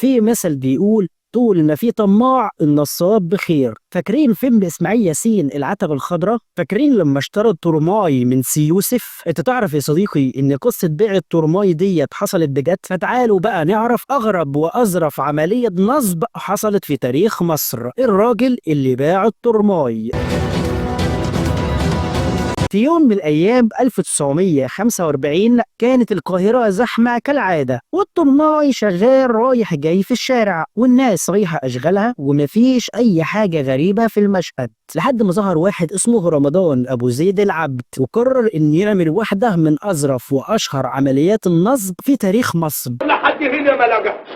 في مثل بيقول طول ما في طماع النصاب بخير. فاكرين فيلم اسماعيل ياسين العتبة الخضراء؟ فاكرين لما اشترى الترماي من سي يوسف؟ انت تعرف يا صديقي ان قصة بيع الترماي ديت حصلت بجد؟ فتعالوا بقى نعرف اغرب واظرف عملية نصب حصلت في تاريخ مصر، الراجل اللي باع الترماي. في يوم من الأيام 1945 كانت القاهرة زحمة كالعادة، والطرماي شغال رايح جاي في الشارع، والناس رايحة أشغالها، ومفيش أي حاجة غريبة في المشهد، لحد ما ظهر واحد اسمه رمضان أبو زيد العبد، وقرر إنه يعمل واحدة من أظرف وأشهر عمليات النصب في تاريخ مصر. لحد هنا ما لقاش،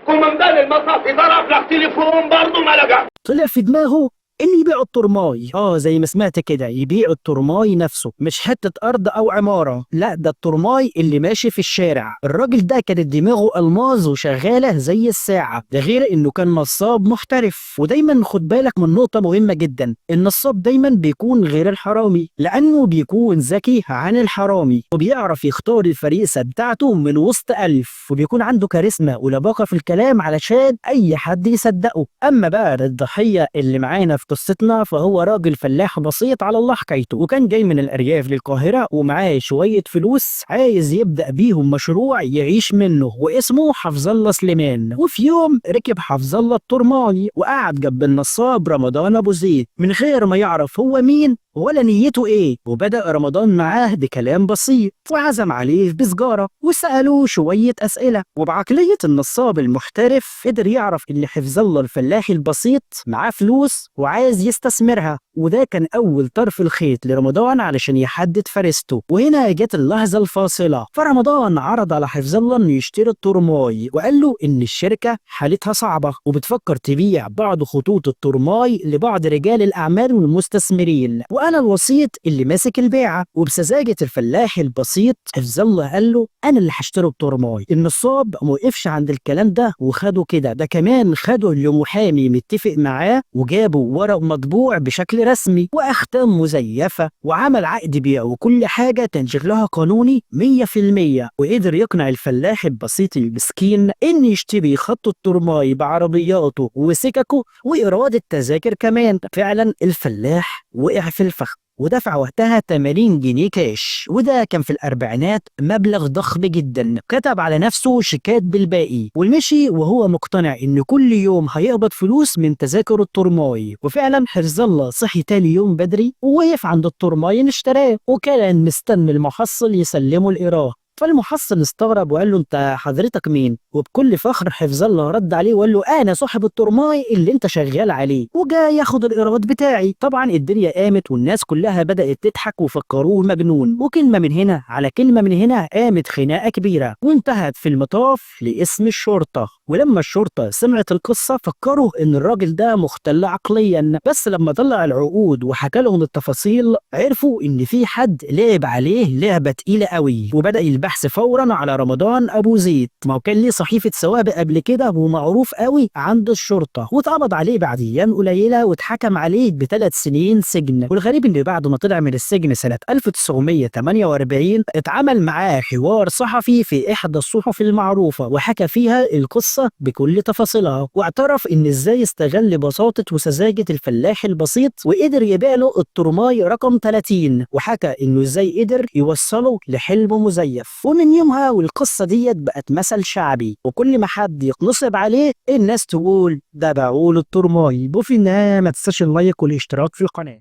كومندان المصافي ضرب لك تليفون برضه ما لقاش. طلع في دماغه إن يبيع الترماي، زي ما سمعت كده، يبيع الترماي نفسه، مش حتة أرض أو عمارة، لا ده الترماي اللي ماشي في الشارع. الراجل ده كانت دماغه ألماظ وشغالة زي الساعة، ده غير إنه كان نصاب محترف. ودايما خد بالك من نقطة مهمة جدا، النصاب دايما بيكون غير الحرامي، لأنه بيكون ذكي عن الحرامي، وبيعرف يختار الفريسة بتاعته من وسط ألف، وبيكون عنده كاريزما ولباقة في الكلام علشان أي حد يصدقه. أما بقى الضحية اللي معانا في قصتنا فهو راجل فلاح بسيط على الله حكايته، وكان جاي من الأرياف للقاهرة ومعاه شوية فلوس عايز يبدأ بيهم مشروع يعيش منه، واسمه حفظ الله سليمان. وفي يوم ركب حفظ الله الترماي وقعد جنب النصاب رمضان أبو زيد من غير ما يعرف هو مين ولا نيته ايه، وبدأ رمضان معاه بكلام بسيط وعزم عليه بسجارة وسأله شوية أسئلة. وبعقلية النصاب المحترف قدر يعرف إن حفظ الله الفلاح البسيط معاه فلوس وعايز يستثمرها، وده كان أول طرف الخيط لرمضان علشان يحدد فريسته. وهنا جت اللحظة الفاصلة، فرمضان عرض على حفظ الله إنه يشتري الترماي، وقال له إن الشركة حالتها صعبة وبتفكر تبيع بعض خطوط الترماي لبعض رجال الأعمال والمستثمرين، وأنا الوسيط اللي ماسك البيعة. وبسذاجة الفلاح البسيط حفظ الله قال له أنا اللي هشتري الترماي. النصاب ما وقفش عند الكلام ده وخده كده، ده كمان خده لمحامي متفق معاه، وجابوا ورق مطبوع بشكل رسمي وأختام مزيفة، وعمل عقد بيع وكل حاجة كان شكلها قانوني 100%. وقدر يقنع الفلاح البسيط المسكين إن يشتري خط الترماي بعربياته وسككه وإيراد التذاكر كمان. فعلا الفلاح وقع في الفخ ودفع وقتها 80 جنيه كاش، وده كان في الأربعينات مبلغ ضخم جدا. كتب على نفسه شيكات بالباقي ومشي وهو مقتنع إن كل يوم هيقبض فلوس من تذاكر الترماي. وفعلا حفظ الله صحي تاني يوم بدري ووقف عند الترماي اللي اشتراه، وكان مستني المحصل يسلمه الإيراد. فالمحصل استغرب وقال له انت حضرتك مين؟ وبكل فخر حفظ الله رد عليه وقال له انا صاحب الترماي اللي انت شغال عليه وجاي ياخد الايراد بتاعي. طبعا الدنيا قامت والناس كلها بدأت تضحك وفكروه مجنون، وكلمة من هنا على كلمة من هنا قامت خناقة كبيرة وانتهت في المطاف لاسم الشرطة. ولما الشرطة سمعت القصة فكروا ان الراجل ده مختل عقليا، بس لما طلع العقود وحكى لهم التفاصيل عرفوا ان في حد لعب عليه لعبة تقيلة قوي. وبدأ البحث فورا على رمضان ابو زيد، ما هو كان ليه صحيفة سوابق قبل كده ومعروف قوي عند الشرطة، واتقبض عليه بعد ايام قليله واتحكم عليه ب3 سنين سجن. والغريب ان بعد ما طلع من السجن سنة 1948 اتعمل معاه حوار صحفي في احدى الصحف المعروفة، وحكى فيها القصة بكل تفاصيلها، واعترف ان ازاي استغل بساطة وسذاجه الفلاح البسيط وقدر يبيع له الترماي رقم 30، وحكى انه ازاي قدر يوصله لحلم مزيف. ومن يومها والقصة ديت بقت مثل شعبي، وكل ما حد يتنصب عليه الناس تقول ده باعوا له الترماي. وفي النهاية ما تنساش ال like والاشتراك في القناة.